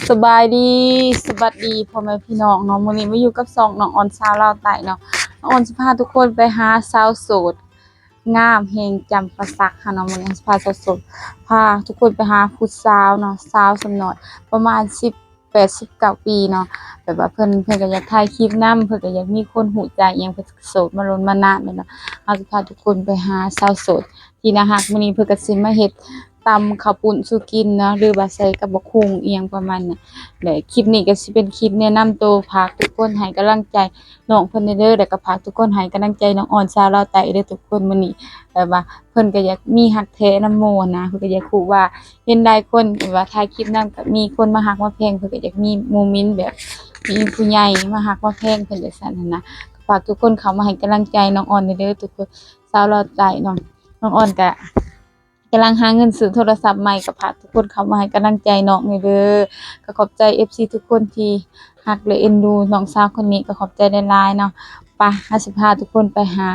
ສະບາຍດີ ສະຫວັດດີພໍ່ແມ່ພີ່ນ້ອງເນາະ, ມື້ນີ້ມາຢູ່ກັບຊ່ອງນ້ອງອອນສາວລາວໃຕ້ເນາະ. ນ້ອງອອນຊິພາທຸກຄົນໄປຫາສາວໂສດງາມແຫ່ງຈຳປາສັກເຮົາເນາະ. ມື້ນີ້ເຮົາຊິພາສາວໂສດ ພາທຸກຄົນໄປຫາຜູ້ສາວເນາະ, ສາວສ່ຳນ້ອຍ ປະມານສິບ ແປດສິບເກົ້າປີເນາະ. ແບບວ່າເພິ່ນ ເພິ່ນກໍຢາກຖ່າຍຄລິບນຳ, ເພິ່ນກໍຢາກມີຄົນຮູ້ຈັກອີ່ຫຍັງ, ເພິ່ນກໍໂສດມາດົນມານານແລ້ວເນາະ. ເຮົາຊິພາທຸກຄົນໄປຫາສາວໂສດທີ່ໜ້າຮັກ. ມື້ນີ້ເພິ່ນກໍຊິມາເຮັດ ຕຳເຂົ້າປຸ້ນສູ່ກິນເນາະ ຫຼືວ່າໃສ່ກັບບັກຫຸ່ງອີ່ຫຍັງປະມານນັ້ນ. ແລະ ຄລິບນີ້ກໍຊິເປັນຄລິບແນະນຳໂຕ, ຝາກທຸກຄົນໃຫ້ກຳລັງໃຈນ້ອງເພິ່ນແດ່ເດີ ແລ້ວກໍຝາກທຸກຄົນໃຫ້ກຳລັງໃຈນ້ອງອອນສາວລາວໃຕ້ເດີທຸກຄົນ. ມື້ນີ້ແບບວ່າເພິ່ນກໍຢາກມີຮັກແທ້ນຳໝູ່ນະ, ເພິ່ນກໍຢາກຮູ້ວ່າ ເຫັນຫຼາຍຄົນແບບວ່າຖ່າຍຄລິບນຳ ກໍມີຄົນມາຮັກມາແພງ, ເພິ່ນກໍຢາກມີໂມເມັນແບບມີຜູ້ໃຫຍ່ມາຮັກມາແພງເພິ່ນຈັ່ງຊັ້ນຫັ້ນນະ. ກໍຝາກທຸກຄົນເຂົ້າມາໃຫ້ກຳລັງໃຈນ້ອງອອນແດ່ເດີທຸກຄົນ. ສາວລາວໃຕ້ເນາະ, ນ້ອງອອນກໍ ກຳລັງຫາເງິນຊື້ໂທລະສັບໃໝ່, ກໍຝາກທຸກຄົນເຂົ້າມາໃຫ້ກຳລັງໃຈນ້ອງແດ່ເດີ. ກໍຂອບໃຈເອັຟຊີທຸກຄົນທີ່ຮັກ ແລະ ເອັນດູນ້ອງສາວຄົນນີ້, ກໍຂອບໃຈຫຼາຍໆເນາະ. ປະ ເຮົາຊິພາທຸກຄົນໄປຫາ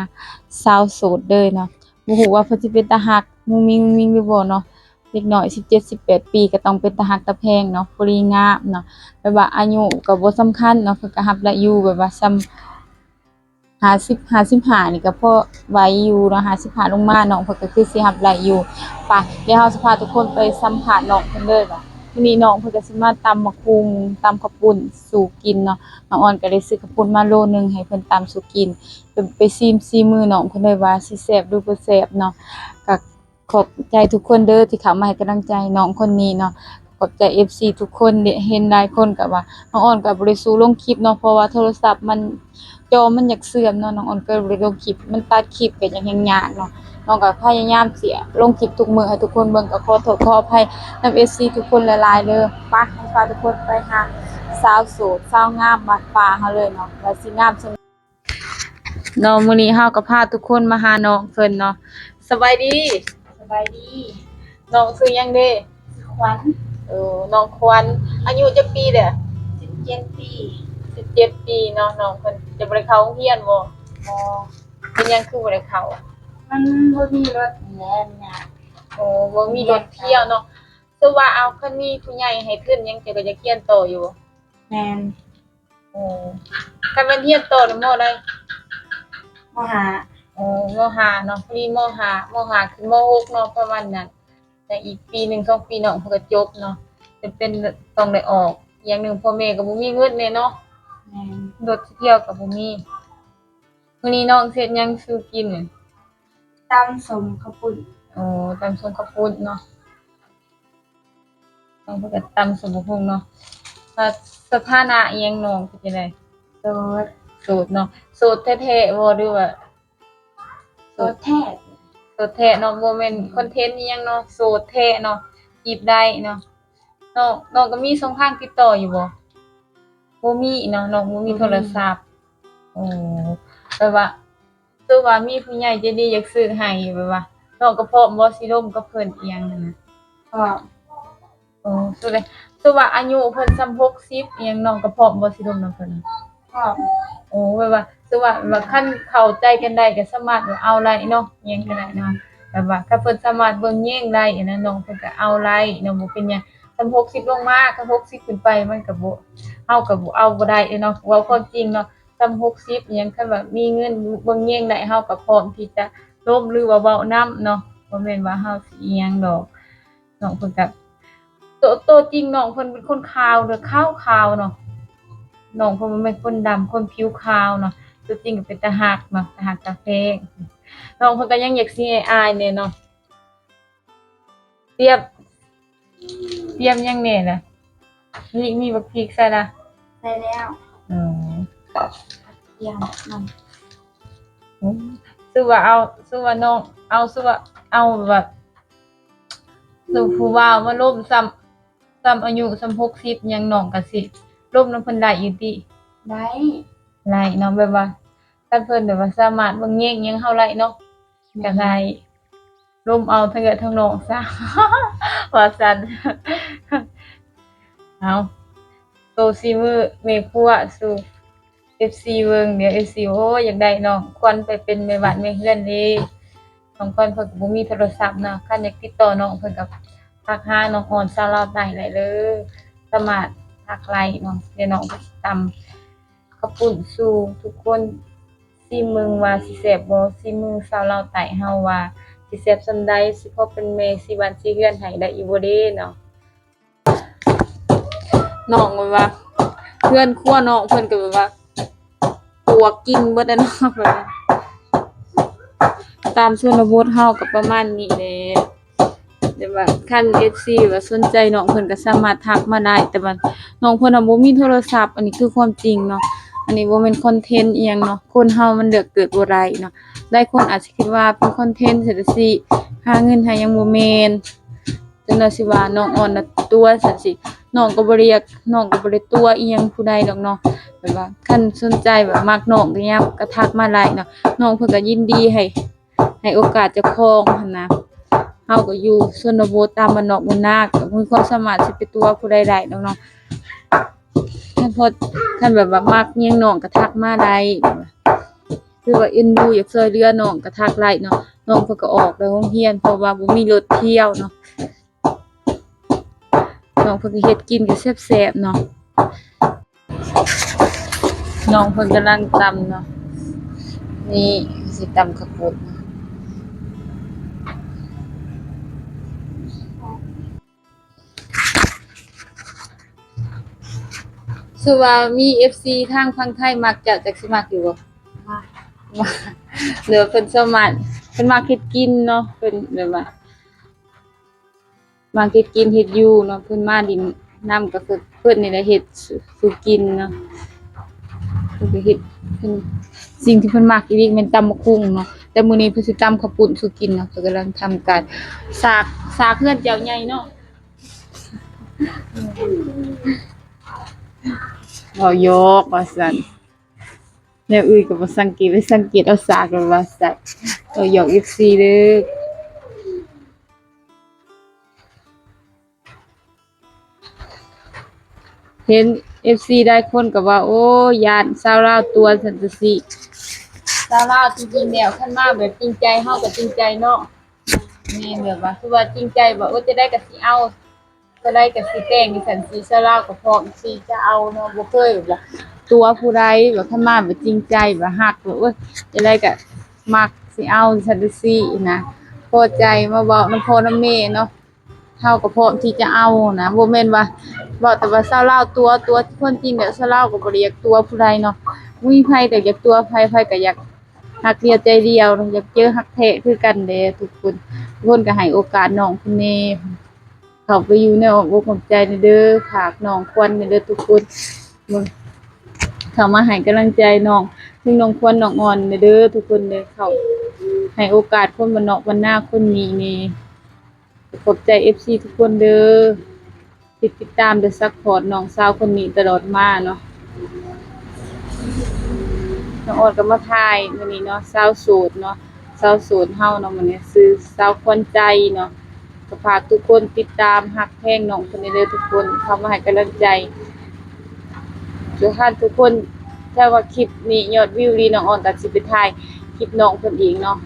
ສາວໂສດເດີເນາະ. ບໍ່ຮູ້ວ່າເພິ່ນຊິເປັນຕາຮັກມຸ້ງມິ້ງມຸ້ງມິ້ງຫຼືບໍ່ເນາະ. ເດັກນ້ອຍສິບເຈັດ ສິບແປດປີ ກໍຕ້ອງເປັນຕາຮັກຕາແພງເນາະ, ຜູ້ດີງາມເນາະ. ແບບວ່າອາຍຸກໍບໍ່ສຳຄັນເນາະ, ເພິ່ນກໍຮັບໄດ້ຢູ່, ແບບວ່າສ່ຳ ຫ້າສິບ ຫ້າສິບຫ້ານີ້ກໍພໍໄຫວຢູ່ເນາະ, ຫ້າສິບຫ້າລົງມານ້ອງເພິ່ນກໍຄືຊິຮັບໄດ້ຢູ່. ໄປ ດຽວເຮົາຊິພາທຸກຄົນໄປສຳພາດນ້ອງເພິ່ນເລີຍວ່າ ມື້ນີ້ນ້ອງເພິ່ນກໍຊິມາຕຳໝາກຫຸ່ງ ຕຳເຂົ້າປຸ້ນສູ່ກິນເນາະ. ນ້ອງອອນກໍໄດ້ຊື້ເຂົ້າປຸ້ນມາໂລໜຶ່ງໃຫ້ເພິ່ນຕຳສູ່ກິນ, ໄປ ໄປຊີມສີມືນ້ອງເພິ່ນເລີຍວ່າຊິແຊບຫຼືບໍ່ແຊບເນາະ. ກໍ ຂອບໃຈທຸກຄົນເດີທີ່ເຂົ້າມາໃຫ້ກຳລັງໃຈນ້ອງຄົນນີ້ເນາະ. ຂອບໃຈເອັຟຊີທຸກຄົນ, ເຫັນຫຼາຍຄົນກໍວ່າ ນ້ອງອອນກໍບໍ່ໄດ້ສູ້ລົງຄລິບເນາະ ເພາະວ່າໂທລະສັບມັນ ຈໍມັນຢາກເສື່ອມເນາະ, ນ້ອງອອນກໍເລີຍບໍ່ໄດ້ລົງຄລິບ. ມັນຕັດຄລິບກໍຍັງແຮ່ງຍາກເນາະ, ນ້ອງກໍພະຍາຍາມຊິລົງຄລິບທຸກມື້ໃຫ້ທຸກຄົນເບິ່ງ. ກໍຂໍໂທດຂໍອະໄພນຳເອັຟຊີທຸກຄົນຫຼາຍໆເດີ. ໄປ ເຮົາພາທຸກຄົນໄປຫາສາວໂສດ ສາວງາມບ້ານປ່າເຮົາເລີຍເນາະ ວ່າຊິງາມສ່ຳ ເນາະ. ມື້ນີ້ເຮົາກໍພາທຸກຄົນມາຫານ້ອງເພິ່ນເນາະ. ສະບາຍດີ. ສະບາຍດີ. ນ້ອງຊື່ຫຍັງເດ? ຊື່ຂວັນ. ເອີ ນ້ອງຂວັນ ອາຍຸຈັກປີແລ້ວ? ສິບເຈັດປີ. ສິບເຈັດປີເນາະ. ນ້ອງເພິ່ນຈະບໍ່ໄດ້ເຂົ້າໂຮງຮຽນບໍ່? ບໍ່. ເປັນຫຍັງຄືບໍ່ໄດ້ເຂົ້າ? ມັນບໍ່ມີລົດແລ່ນນະ. ໂອ້ ບໍ່ມີລົດທ່ຽວເນາະ. ຄືວ່າ ເອົາ ຄັນມີຜູ້ໃຫຍ່ໃຫ້ທຶນຫຍັງ ເຈົ້າກໍຢາກຮຽນຕໍ່ຢູ່ບໍ່? ແມ່ນ. ໂອ້ ຄັນແມ່ນຮຽນຕໍ່ນີ້ ມໍໃດ? ມໍຫ້າ. ໂອ້ ມໍຫ້າເນາະ, ພໍດີມໍຫ້າ ມໍຫ້າຂຶ້ນມໍຫົກເນາະ ປະມານນັ້ນ. ແຕ່ອີກປີໜຶ່ງສອງປີນ້ອງເພິ່ນກໍຈົບເນາະ, ຈຳເປັນຕ້ອງໄດ້ອອກ. ຢ່າງໜຶ່ງພໍ່ແມ່ກໍບໍ່ມີເງິນແດ່ເນາະ. ແມ່ນ. ລົດຊິທ່ຽວກໍບໍ່ມີ. ມື້ນີ້ນ້ອງເຮັດຫຍັງສູ່ກິນ? ຕຳສົ້ມເຂົ້າປຸ້ນ. ໂອ້ ຕຳສົ້ມເຂົ້າປຸ້ນເນາະ. ນ້ອງເພິ່ນກໍຕຳສົ້ມບັກຫຸ່ງເນາະ. ວ່າສະຖານະອີ່ຫຍັງນ້ອງເປັນຈັ່ງໃດ? ໂສດ. ໂສດເນາະ. ໂສດແທ້ໆບໍ່ ຫຼືວ່າ ໂສດແທ້. ໂສດແທ້ເນາະ, ບໍ່ແມ່ນຄອນເທັນອີ່ຫຍັງເນາະ, ໂສດແທ້ເນາະ, ຈີບໄດ້ເນາະ. ນ້ອງ ນ້ອງກໍມີຊ່ອງທາງຕິດຕໍ່ຢູ່ບໍ່? ບໍ່ມີເນາະ, ນ້ອງບໍ່ມີ ບໍ່ມີ ໂທລະສັບ. ໂອ້ ແບບວ່າ ສົມມຸດວ່າມີຜູ້ໃຫຍ່ໃຈດີຢາກຊື້ໃຫ້ ແບບວ່າ ນ້ອງກໍພ້ອມບໍ່ຊິລົມກັບເພິ່ນອີ່ຫຍັງຫັ້ນນະ? ພ້ອມ. ໂອ້ ສົມມຸດ ສົມມຸດວ່າອາຍຸເພິ່ນສ່ຳຫົກສິບອີ່ຫຍັງ ນ້ອງກໍພ້ອມບໍ່ຊິລົມນຳເພິ່ນ? ພ້ອມ. ໂອ້ ແບບວ່າ ສົມມຸດວ່າ ແບບວ່າຄັນເຂົ້າໃຈກັນໄດ້ກໍສາມາດວ່າເອົາໄດ້ເນາະ, ອີ່ຫຍັງກໍໄດ້ເນາະ. ແບບວ່າຄັນເພິ່ນສາມາດເບິ່ງແຍງໄດ້ຫັ້ນນະ ນ້ອງເພິ່ນກໍເອົາໄດ້ເນາະ, ບໍ່ເປັນຫຍັງ. ສ່ຳຫົກສິບລົງມາ ຄັນຫົກສິບຂຶ້ນໄປມັນກໍບໍ່ ເຮົາກໍບໍ່ເອົາບໍ່ໄດ້ເນາະ, ເວົ້າຄວາມຈິງເນາະ. ສ່ຳຫົກສິບຫຍັງ ຄັນວ່າມີເງິນເບິ່ງແຍງໄດ້ ເຮົາກໍພ້ອມທີ່ຈະລົມ ຫຼືວ່າເວົ້ານຳເນາະ, ບໍ່ແມ່ນວ່າເຮົາຊິອີ່ຫຍັງດອກ. ນ້ອງເພິ່ນກໍ ໂຕ ໂຕຈິງນ້ອງເພິ່ນເປັນຄົນຂາວເດີ, ຂາວໆເນາະ. ນ້ອງເພິ່ນບໍ່ແມ່ນຄົນດຳ ຄົນຜິວຂາວເນາະ, ໂຕຈິງກໍເປັນຕາຮັກເນາະ, ຕາຮັກຕາແພງ. ນ້ອງເພິ່ນກໍຍັງຢາກຊິອາຍໆແດ່ເນາະ. ຕຽມ ຕຽມຫຍັງແດ່ລະ? ມີ ມີບັກພິກໃສ່ລະ? ໃສ່ແລ້ວ. ເອີ ຕຽມນຳ. ອືມ ຄືວ່າເອົາ ຄືວ່ານ້ອງເອົາ ຄືວ່າເອົາແບບວ່າ ຄືຜູ້ບ່າວມາລົມສ່ຳ ສ່ຳອາຍຸສ່ຳຫົກສິບຫຍັງ ນ້ອງກໍຊິລົມນຳເພິ່ນໄດ້ຢູ່ຕິ? ໄດ້. ໄດ້ເນາະ, ແບບວ່າ ຄັນເພິ່ນແບບວ່າສາມາດເບິ່ງແຍງຫຍັງເຮົາໄດ້ເນາະ. ແມ່ນ. ກໍໄດ້ ລົມເອົາທັງເອື້ອຍທັງນ້ອງຊະ ວ່າຊັ້ນ. ເອົາ ໂຊສີມືແມ່ຄົວສູ່ເອັຟຊີເບິ່ງ. ດຽວເອັຟຊີ ໂອ້ ຢາກໄດ້ນ້ອງຂວັນໄປເປັນແມ່ບ້ານແມ່ເຮືອນເດ້. ນ້ອງຂວັນເພິ່ນກໍບໍ່ມີໂທລະສັບເນາະ, ຄັນຢາກຕິດຕໍ່ນ້ອງເພິ່ນກໍທັກຫານ້ອງອອນສາວລາວໃຕ້ໄດ້ເລີຍ. ໄປ ສາມາດທັກໄລເນາະ ແລ້ວນ້ອງກໍຊິຕຳເຂົ້າປຸ້ນສູ່ທຸກຄົນຊີມເບິ່ງວ່າຊິແຊບບໍ່, ຊີມມືຊາວລາວໃຕ້ເຮົາວ່າຊິແຊບສ່ຳໃດ, ຊິພໍເປັນແມ່ສີບ້ານສີເຮືອນໃຫ້ໄດ້ອີກບໍ່ເດເນາະ. ນ້ອງແບບວ່າ ເຮືອນຄົວນ້ອງເພິ່ນກໍແບບວ່າປວກກິນເບິດແລ້ວເນາະ ແບບວ່າຕາມຊົນນະບົດເຮົາກໍປະມານນີ້ແຫຼະ. ແຕ່ວ່າຄັນເອັຟຊີວ່າສົນໃຈນ້ອງເພິ່ນກໍສາມາດທັກມາໄດ້, ແຕ່ວ່ານ້ອງເພິ່ນນະບໍ່ມີໂທລະສັບ, ອັນນີ້ຄືຄວາມຈິງເນາະ, ອັນນີ້ບໍ່ແມ່ນຄອນເທັນອີ່ຫຍັງເນາະ, ຄົນເຮົາມັນເລືອກເກີດບໍ່ໄດ້ເນາະ. ຫຼາຍຄົນອາດຊິຄິດວ່າເປັນຄອນເທັນຊັ້ນຊີ້ ຫາເງິນຫາຫຍັງ, ບໍ່ແມ່ນ. ຈົນວ່າຊິວ່ານ້ອງອ່ອນນະຕົວະຊັ້ນຊີ້ ນ້ອງກໍບໍ່ໄດ້ຢາກ ນ້ອງກໍບໍ່ໄດ້ຕົວະອີ່ຫຍັງຜູ້ໃດດອກເນາະ. ແບບວ່າຄັນສົນໃຈແບບມັກນ້ອງກໍຫຍັງກໍທັກມາໄດ້ເນາະ, ນ້ອງເພິ່ນກໍຍິນດີໃຫ້ ໃຫ້ໂອກາດເຈົ້າຂອງຫັ້ນນະ. ເຮົາກໍຢູ່ຊົນນະບົດຕາມບ້ານນອກບ້ານນາ ກໍບໍ່ມີຄວາມສາມາດຊິໄປຕົວະຜູ້ໃດໄດ້ດອກເນາະ. ຄັນພໍ ຄັນແບບວ່າມັກຫຍັງນ້ອງກໍທັກມາໄດ້, ຄືວ່າເອັນດູຢາກຊ່ວຍເຫຼືອນ້ອງກໍທັກໄດ້ເນາະ. ນ້ອງເພິ່ນກໍອອກໄປໂຮງຮຽນ ເພາະວ່າບໍ່ມີລົດທ່ຽວເນາະ. ນ້ອງເພິ່ນກໍເຮັດກິນກໍແຊບໆເນາະ. ນ້ອງເພິ່ນກຳລັງຕຳເນາະ, ນີ້ຊິຕຳເຂົ້າປຸ້ນ. ສົມມຸດວ່າມີເອັຟຊີທາງຝັ່ງໄທມັກເຈົ້າ ຈັກຊິມັກຢູ່ບໍ່? ມັກ. ຫຼືວ່າເພິ່ນສາມາດ ເພິ່ນມັກເຮັດກິນເນາະ, ເພິ່ນແບບວ່າ ມັກເຮັດກິນເຮັດຢູ່ເນາະ, ເພິ່ນມາດິນນຳກໍຄືເພິ່ນນີ້ແຫຼະເຮັດສູ່ ສູ່ກິນເນາະ. ເພິ່ນກໍເຮັດ ເພິ່ນ ສິ່ງທີ່ເພິ່ນມັກອີ່ຫຼີແມ່ນຕຳບັກຫຸ່ງເນາະ, ແຕ່ມື້ນີ້ເພິ່ນຊິຕຳເຂົ້າປຸ້ນສູ່ກິນເນາະ. ເພິ່ນກຳລັງທຳການສາກ ສາກເຮືອນເຈົ້າໃຫຍ່ເນາະ. ເວົ້າຢອກວ່າຊັ້ນ, ແນວອື່ນກໍບໍ່ສັງເກດ ໄປສັງເກດເອົາສາກແລ້ວວ່າຊັ້ນ. ເວົ້າຢອກເອັຟຊີເດີ້. ເຫັນເອັຟຊີຫຼາຍຄົນກໍວ່າ ໂອ້ ຢ້ານຊາວລາວຕົວະ ຊັ້ນຈັ່ງຊີ້. ຊາວລາວຈິງໆແລ້ວ ຄັນມາແບບຈິງໃຈ ເຮົາກໍຈິງໃຈເນາະ. ແມ່ນ ແບບວ່າ ຄືວ່າຈິງໃຈວ່າ ໂອ້ ຈັ່ງໃດກໍຊິເອົາ ເທົ່າໃດກໍຊິແຕ່ງ ຈັ່ງຊັ້ນຊີ້. ຊາວລາວກໍພ້ອມທີ່ຈະເອົາເນາະ, ບໍ່ເຄີຍແບບວ່າຕົວະຜູ້ໃດ. ວ່າຄັນມາແບບຈິງໃຈ ວ່າຮັກ ວ່າ ໂອ້ຍ ຈັ່ງໃດກໍມັກ ຊິເອົາ ຈັ່ງຊັ້ນຊີ້ນະ. ພໍໃຈມາເວົ້ານຳພໍ່ນຳແມ່ເນາະ. ເຮົາກໍພ້ອມທີ່ຈະເອົານະ, ບໍ່ແມ່ນວ່າເວົ້າແຕ່ວ່າຊາວລາວຕົວະ ຕົວະ. ຄວາມຈິງແລ້ວຊາວລາວກໍບໍ່ໄດ້ຢາກຕົວະຜູ້ໃດເນາະ, ບໍ່ມີໃຜກໍຢາກຕົວະໃຜ, ໃຜກໍຢາກຮັກດຽວໃຈດຽວເນາະ, ຢາກເຈີຮັກແທ້ຄືກັນແຫຼະທຸກຄົນ. ທຸກຄົນກໍໃຫ້ໂອກາດນ້ອງເພິ່ນແດ່, ເຂົ້າໄປຢູ່ໃນອ້ອມອົກອ້ອມໃຈແດ່ເດີ້. ຝາກນ້ອງຂວັນແດ່ເດີ້ທຸກຄົນ, ເຂົ້າມາໃຫ້ກຳລັງໃຈນ້ອງ ເຖິງນ້ອງຂວັນນ້ອງອ່ອນແດ່ເດີ້ທຸກຄົນເດີ້. ເຂົ້າໃຫ້ໂອກາດຄົນບ້ານນອກບ້ານນາຄົນນີ້ແດ່. ຂອບໃຈເອັຟຊີທຸກຄົນເດີ້ ທີ່ຕິດຕາມ ແລະ ຊັບພອດນ້ອງສາວຄົນນີ້ຕະຫຼອດມາເນາະ. ນ້ອງອອດກໍມາຖ່າຍມື້ນີ້ເນາະ, ສາວໂສດເນາະ, ສາວໂສດເຮົາເນາະ, ມື້ນີ້ຊື່ສາວຂວັນໃຈເນາະ. ກໍຝາກທຸກຄົນຕິດຕາມຮັກແພງນ້ອງເພິ່ນເດີ້ທຸກຄົນ, ເຂົ້າມາໃຫ້ກຳລັງໃຈ. ທຸກທ່ານທຸກຄົນ ຖ້າວ່າຄລິບນີ້ຍອດວິວດີ ນ້ອງອອນກໍຊິໄປຖ່າຍຄລິບນ້ອງເພິ່ນອີກເນາະ,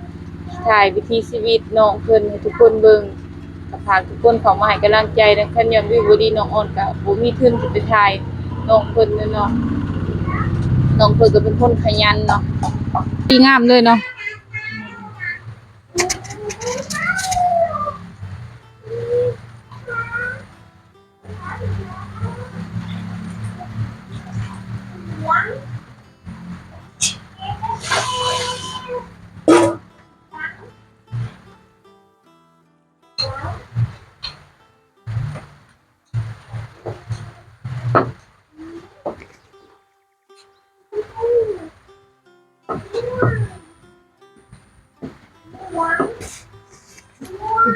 ຖ່າຍວິຖີຊີວິດນ້ອງເພິ່ນໃຫ້ທຸກຄົນເບິ່ງ. ກໍຝາກທຸກຄົນເຂົ້າມາໃຫ້ກຳລັງໃຈນຳ. ຄັນຍອດວິວບໍ່ດີ ນ້ອງອອນກໍບໍ່ມີທຶນຊິໄປຖ່າຍນ້ອງເພິ່ນເນາະ. ນ້ອງເພິ່ນກໍເປັນຄົນຂະຫຍັນເນາະ, ດີງາມເລີຍເນາະ.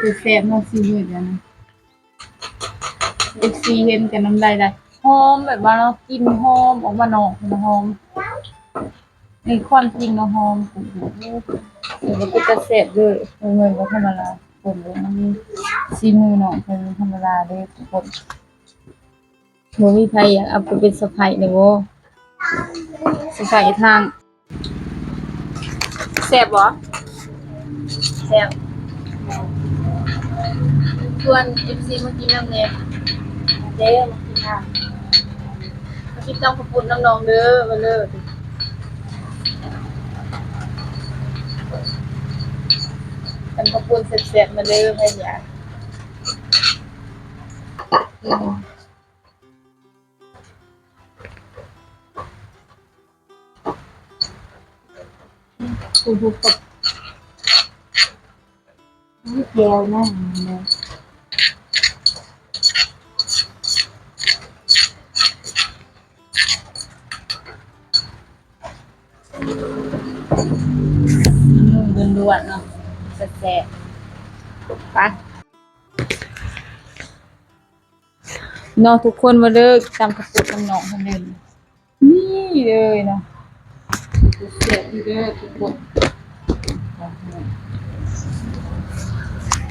ເປັນຕາແຊບເນາະ ຊີມືດຽວນີ້. ເອັຟຊີເຫັນກໍນ້ຳລາຍໄຫຼ. ຫອມແບບວ່າເນາະ, ກິ່ນຫອມອອກມານອກ ຫອມ. ໃນຄວາມຈິງເນາະ ຫອມ. ໂອ້ໂຫ ເປັນຕາແຊບເດີ້, ບໍ່ແມ່ນບໍ່ທຳມະດາ. ຄົນເບິ່ງ ສີມືນ້ອງເພິ່ນບໍ່ທຳມະດາເດີ້ທຸກຄົນ. ບໍ່ມີໃຜຢາກເອົາໄປເປັນສະໃພ້ເລີຍບໍ່? ສະໃພ້ທາງ ແຊບບໍ່? ແຊບ. ຊວນເອັຟຊີມາກິນນຳແດ່. ເດີ້ ມາກິນນ້ຳ ມາກິນຕຳເຂົ້າປຸ້ນນຳນ້ອງເດີ້ ມາເດີ້ ຕຳເຂົ້າປຸ້ນແຊບໆ ມາເດີ້ ໃຜຢາກ ອືມ. ອືມ ແຈ່ວນະ ອືມ ດ່ວນໆ ເນາະ ແຊບໆ ໄປ. ເນາະ ທຸກຄົນ ມາເດີ້ ຕຳເຂົ້າປຸ້ນນຳນ້ອງເພິ່ນເດີ້ ນີ້ເລີຍເນາະ ແຊບຢູ່ເດີ້ທຸກຄົນ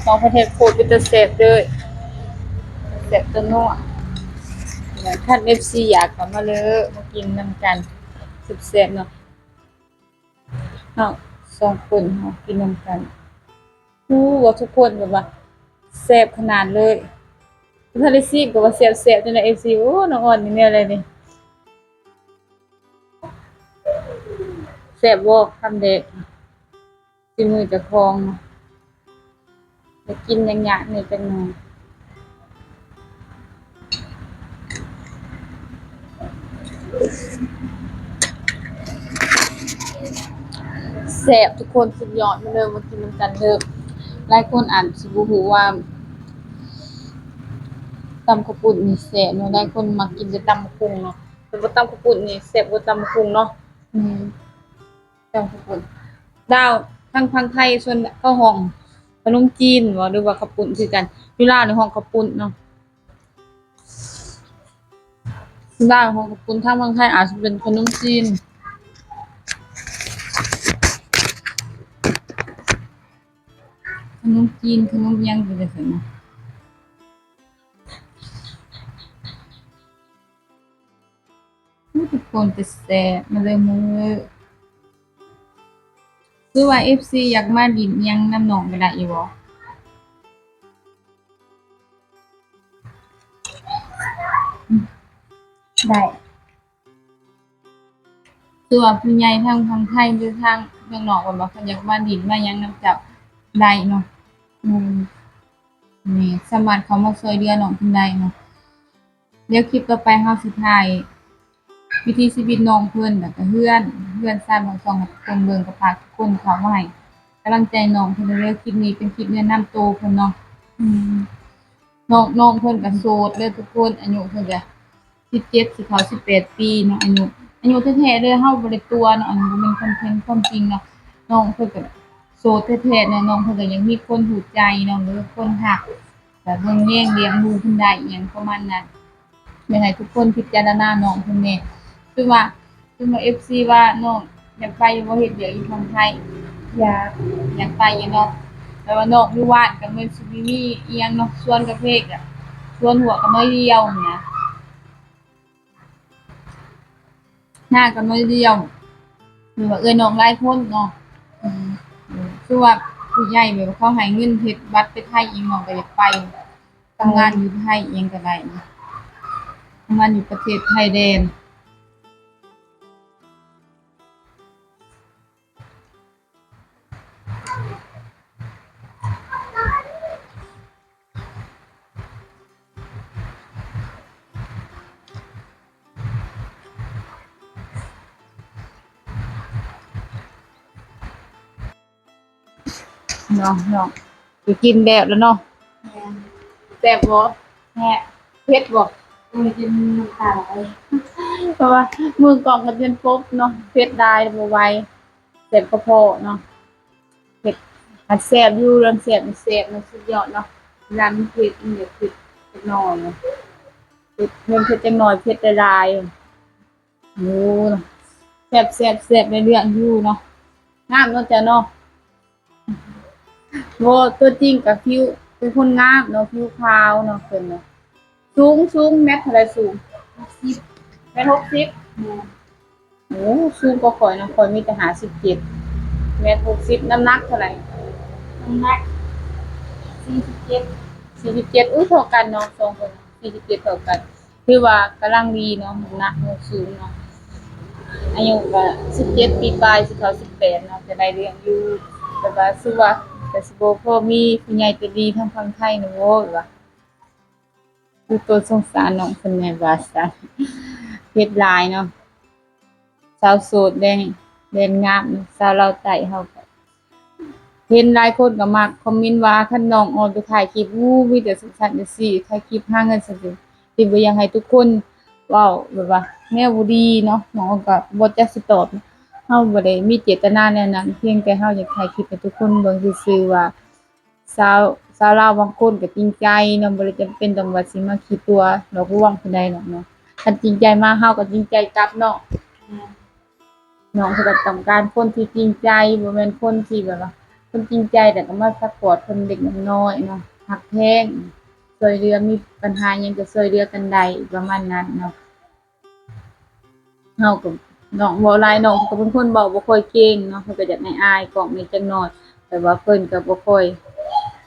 ນ້ອງເພິ່ນເຮັດໂຄດເປັນຕາແຊບເດີ້ ແຊບຕານົວ ຄັນເອັຟຊີຢາກກໍມາເດີ້ ມາກິນນຳກັນ ແຊບໆ ເນາະ ເຮົາສອງຄົນເຮົາກິນນຳກັນ. ຮູ້ວ່າທຸກຄົນແບບວ່າແຊບຂະໜາດເລີຍ ບໍ່ທັນໄດ້ຊີມກໍວ່າແຊບໆ ຈັ່ງໃດ ເອັຟຊີ ໂອ້ ນ້ອງອອນນີ້ແນວໃດນີ້ ແຊບບໍ່ ຄຳແດງ ສີມືເຈົ້າຂອງ ໄດ້ກິນຍາກໆ ແດ່ຈັກໜ່ອຍ. ແຊບທຸກຄົນ ສຸດຍອດ ມາເດີ້ ມາກິນນຳກັນເດີ້ ຫຼາຍຄົນອາດຊິບໍ່ຮູ້ວ່າ ຕຳເຂົ້າປຸ້ນນີ້ແຊບເນາະ ຫຼາຍຄົນມັກກິນແຕ່ຕຳບັກຫຸ່ງເນາະ ແຕ່ວ່າຕຳເຂົ້າປຸ້ນນີ້ແຊບກວ່າຕຳບັກຫຸ່ງເນາະ ອືມ ຕຳເຂົ້າປຸ້ນ ລາວ ທາງຝັ່ງໄທສ່ວນເຂົາຮ້ອງຂະໜົມຈີນບໍ ຫຼືວ່າເຂົ້າປຸ້ນຄືກັນ ຢູ່ລາວນີ້ຮ້ອງເຂົ້າປຸ້ນເນາະ. ລາວເຮົາກໍປຸ້ນ ທາງຝັ່ງໄທອາດຊິເປັນຂະໜົມຈີນ ຂະໜົມຈີນ ຂະໜົມຫຍັງໄປຈັ່ງຊັ້ນນະ. ໂອ້ ທຸກຄົນ ແຊບໆ ມາເລີຍ ມາເລີຍ ຫຼືວ່າເອັຟຊີຢາກມາຫຼິ້ນອີ່ຫຍັງນຳນ້ອງກໍໄດ້ຢູ່ບໍ? ໄດ້ ຄືວ່າຜູ້ໃຫຍ່ທາງຝັ່ງໄທ ຫຼືທາງເມືອງນອກ ເພິ່ນວ່າເພິ່ນຢາກມາຫຼິ້ນມາຫຍັງນຳເຈົ້າໄດ້ເນາະ ແມ່ນ ແມ່ນ ສາມາດເຂົ້າມາຊ່ວຍເຫຼືອນ້ອງເພິ່ນໄດ້ເນາະ. ດຽວຄລິບຕໍ່ໄປເຮົາຊິຖ່າຍວິຖີຊີວິດນ້ອງເພິ່ນ ແລ້ວກະເຮືອນ ເຮືອນຊານຂອງຊ່ອງໃຫ້ທຸກຄົນເບິ່ງ ກໍຝາກທຸກຄົນເຂົ້າມາໃຫ້ກຳລັງໃຈນ້ອງເພິ່ນເດີ. ຄລິບນີ້ເປັນຄລິບແນະນຳໂຕເພິ່ນເນາະ ອືມ ນ້ອງ ນ້ອງເພິ່ນກະໂສດເດີທຸກຄົນ ອາຍຸເພິ່ນກະສິບເຈັດ ຊິເຂົ້າສິບແປດປີເນາະ ອາຍຸ ອາຍຸແທ້ໆເດີ ເຮົາບໍ່ໄດ້ຕົວະເນາະ ອັນນີ້ບໍ່ແມ່ນຄອນເທັນ ຄວາມຈິງເນາະ ນ້ອງເພິ່ນກະໂສດແທ້ໆເນາະ ນ້ອງເພິ່ນກະຍັງມີຄົນຮູ້ໃຈເນາະ ຫຼືຄົນຮັກ ກະເບິ່ງແຍງລ້ຽງດູເພິ່ນໄດ້ ອີ່ຫຍັງປະມານນັ້ນ. ຢາກໃຫ້ທຸກຄົນພິຈາລະນານ້ອງເພິ່ນແດ່ ຄືວ່າ ຄືວ່າເອັຟຊີວ່ານ້ອງຢາກໄປຢູ່ບໍ່ ເຮັດວຽກຢູ່ຝັ່ງໄທ? ຢາກ ຢາກໄປຢູ່ເນາະ ແຕ່ວ່ານ້ອງຢູ່ບ້ານກະແມ່ນຊິມີອີ່ຫຍັງເນາະ ສວນກາເຟກະ ສວນຫົວກະໜ້ອຍດຽວຫັ້ນນະ ນາກໍໜ້ອຍດຽວ ຫຼືວ່າເອື້ອຍນ້ອງຫຼາຍຄົນເນາະ ອືມ ຄືວ່າຜູ້ໃຫຍ່ແບບວ່າເຂົາໃຫ້ເງິນເຮັດບັດໄປໄທອີກ ນ້ອງກໍຢາກໄປ ທຳງານຢູ່ໄທອີກກໍໄດ້ ທຳງານຢູ່ປະເທດໄທແດນ. ເນາະ ເນາະ ໄປກິນແບບແລ້ວເນາະ ແມ່ນ ແຊບບໍ່? ແຊບ ເຜັດບໍ່? ເອີ ກິນນ້ຳຕາໄຫຼ ເພາະວ່າມືກ້ອງກໍຈົນປົບເນາະ ເຜັດຫຼາຍບໍ່ໄຫວ ແສບກະເພາະເນາະ. ເຜັດ ອັນແຊບຢູ່ ອັນແຊບນີ້ແຊບເນາະ ສຸດຍອດເນາະ ເວລາມັນເຜັດ ມັນຢາກເຜັດຈັກໜ້ອຍເນາະ ເຜັດ ເພິ່ນເຜັດຈັກໜ້ອຍ ເຜັດຫຼາຍໆ ໂອ້ ແຊບໆ ໄດ້ເລື່ອງຢູ່ເນາະ ງາມເນາະເຈົ້າເນາະ ບໍ່ ຕົວຈິງກະຜິວເປັນຄົນງາມເນາະ ຜິວຂາວເນາະ ເພິ່ນເນາະ. ສູງ ສູງແມັດເທົ່າໃດ? ສູງຫົກສິບ ແມັດຫົກສິບ ແມ່ນ ໂອ້ ສູງກວ່າຂ້ອຍເນາະ ຂ້ອຍມີແຕ່ຫ້າສິບເຈັດ ແມັດຫົກສິບ ນ້ຳໜັກເທົ່າໃດ? ນ້ຳໜັກສີ່ສິບເຈັດ ສີ່ສິບເຈັດ ອຸ້ຍ ເທົ່າກັນເນາະ ສອງຄົນ ສີ່ສິບເຈັດເທົ່າກັນ ຖືວ່າກຳລັງດີເນາະ ນ້ຳໜັກ ສູງເນາະ ອາຍຸກໍສິບເຈັດປີປາຍ ຊິເຂົ້າສິບແປດເນາະ ກໍໄດ້ເລື່ອງຢູ່ ແບບວ່າ ຄືວ່າກໍຊິບໍ່ພໍມີຜູ້ໃຫຍ່ໃຈດີທາງຝັ່ງໄທນະໂວ້ຍວ່າ ຄືຕົວສົງສານນ້ອງເພິ່ນແດ່ວ່າຊັ້ນ ເຮັດຫຼາຍເນາະ ສາວໂສດແດນ ແດນງາມ ສາວລາວໃຕ້ເຮົາກໍ ເຫັນຫຼາຍຄົນກໍມັກຄອມເມັນວ່າ ຄັນນ້ອງອອນໄປຖ່າຍຄລິບ ອູ້ ມີແຕ່ຊັ້ນໆ ຈັ່ງຊີ້ ຖ່າຍຄລິບຫາເງິນຊັ້ນຊີ້ ທີ່ບໍ່ຢາກໃຫ້ທຸກຄົນເວົ້າແບບວ່າແນວບໍ່ດີເນາະ ນ້ອງກໍບໍ່ຈັກຊິຕອບ ເຮົາບໍ່ໄດ້ມີເຈດຕະນາແນວນັ້ນ ພຽງແຕ່ເຮົາຢາກຖ່າຍຄລິບໃຫ້ທຸກຄົນເບິ່ງຊື່ໆ ວ່າ ຊາວ ຊາວລາວບາງຄົນກໍຈິງໃຈເນາະ ບໍ່ໄດ້ຈຳເປັນຕ້ອງວ່າຊິມາຂີ້ຕົວະຫຼອກລວງຜູ້ໃດດອກເນາະ ຄັນຈິງໃຈມາເຮົາກໍຈິງໃຈກັບເນາະ ນ້ອງເພິ່ນກໍຕ້ອງການຄົນທີ່ຈິງໃຈ ບໍ່ແມ່ນຄົນທີ່ແບບວ່າ ຄົນຈິງໃຈແລ້ວກໍມາຊັບພອດເພິ່ນເລັກນ້ອຍເນາະ ຮັກແພງ ຊ່ວຍເຫຼືອ ມີປັນຫາຫຍັງກໍຊ່ວຍເຫຼືອກັນໄດ້ ປະມານນັ້ນເນາະ. ເຮົາກໍ ນ້ອງເວົ້າຫຼາຍ ນ້ອງເພິ່ນກໍເປັນຄົນເວົ້າບໍ່ຄ່ອຍເກັ່ງເນາະ ເພິ່ນກໍຢາກອາຍໆກ້ອງແດ່ຈັກໜ້ອຍ ແຕ່ວ່າເພິ່ນກໍບໍ່ຄ່ອຍ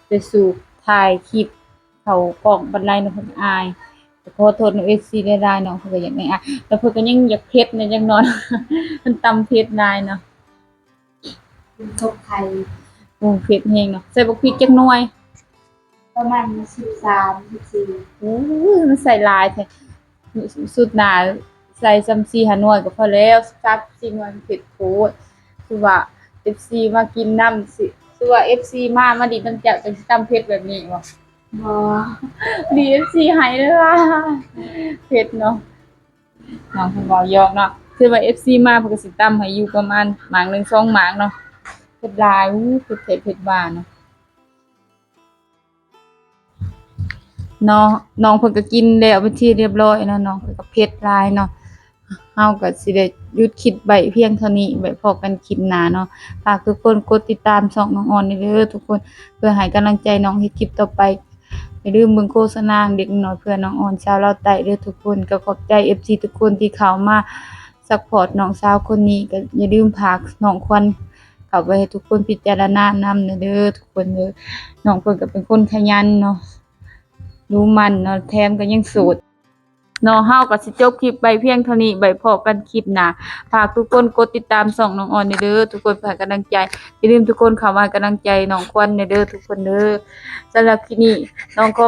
ໄປສູ້ຖ່າຍຄລິບເຂົ້າກ້ອງປານໃດເນາະ ເພິ່ນອາຍ ກໍຂໍໂທດນຳເອັຟຊີຫຼາຍໆ ນ້ອງເພິ່ນກໍຢາກອາຍໆ ແຕ່ເພິ່ນກໍຍັງຢາກເຜັດແດ່ຈັກໜ້ອຍ ເພິ່ນຕຳເຜັດຫຼາຍເນາະ ເປັນສົມໄຂ່ ໂອ້ ເຜັດແຮງເນາະ ໃສ່ບັກພິກຈັກໜ່ວຍ? ປະມານສິບສາມ ສິບສີ່ ໂອ້ ມັນໃສ່ຫຼາຍແທ້ ສຸດໜ້າໃສ່ຊ່ຳສີ່ຫ້າໜ່ວຍກໍພໍແລ້ວ ສິບສາມ ສິບສີ່ໜ່ວຍມັນເຜັດໂພດ ຄືວ່າເອັຟຊີມາກິນນຳ ຊິ ຄືວ່າເອັຟຊີມາ ມາດິນນຳເຈົ້າ ຈັ່ງຊິຕຳເຜັດແບບນີ້ບໍ່? ບໍ່ ດີເອັຟຊີໃຫ້ເລີຍວ່າເຜັດເນາະ ນ້ອງເພິ່ນເວົ້າຢອກເນາະ ຄືວ່າເອັຟຊີມາ ເພິ່ນກໍຊິຕຳໃຫ້ຢູ່ປະມານໝາກໜຶ່ງສອງໝາກເນາະ ເຜັດຫຼາຍ ອູ້ ເຜັດແທ້ເຜັດວ່າເນາະ. ເນາະ ນ້ອງເພິ່ນກໍກິນແລ້ວເປັນທີ່ຮຽບຮ້ອຍເນາະ ນ້ອງເພິ່ນກໍເຜັດຫຼາຍເນາະ ເຮົາກໍຊິໄດ້ຢຸດຄລິບໄວ້ພຽງເທົ່ານີ້ ໄວ້ພໍ້ກັນຄລິບໜ້າເນາະ ຝາກທຸກຄົນກົດຕິດຕາມຊ່ອງນ້ອງອອນແດ່ເດີທຸກຄົນ ເພື່ອໃຫ້ກຳລັງໃຈນ້ອງເຮັດຄລິບຕໍ່ໄປ ຢ່າລືມເບິ່ງໂຄສະນາເລັກນ້ອຍເພື່ອນ້ອງອອນຊາວລາວໃຕ້ເດີທຸກຄົນ ກໍຂອບໃຈເອັຟຊີທຸກຄົນທີ່ເຂົ້າມາຊັບພອດນ້ອງສາວຄົນນີ້ ກໍຢ່າລືມຝາກນ້ອງຂວັນເຂົ້າໄປໃຫ້ທຸກຄົນພິຈາລະນານຳແດ່ເດີ ຄົນເດີ ນ້ອງເພິ່ນກໍເປັນຄົນຂະຫຍັນເນາະ ດຸໝັ່ນເນາະ ແຖມກໍຍັງໂສດເນາະ ເຮົາກໍຊິຈົບຄລິບໄວ້ພຽງເທົ່ານີ້ ໄວ້ພໍ້ກັນຄລິບໜ້າ ຝາກທຸກຄົນກົດຕິດຕາມຊ່ອງນ້ອງອອນແດ່ເດີ ທຸກຄົນເພື່ອໃຫ້ກຳລັງໃຈ ຢ່າລືມທຸກຄົນເຂົ້າມາໃຫ້ກຳລັງໃຈນ້ອງຂວັນແດ່ເດີທຸກຄົນເດີ ສຳລັບຄລິບນີ້ນ້ອງຂໍ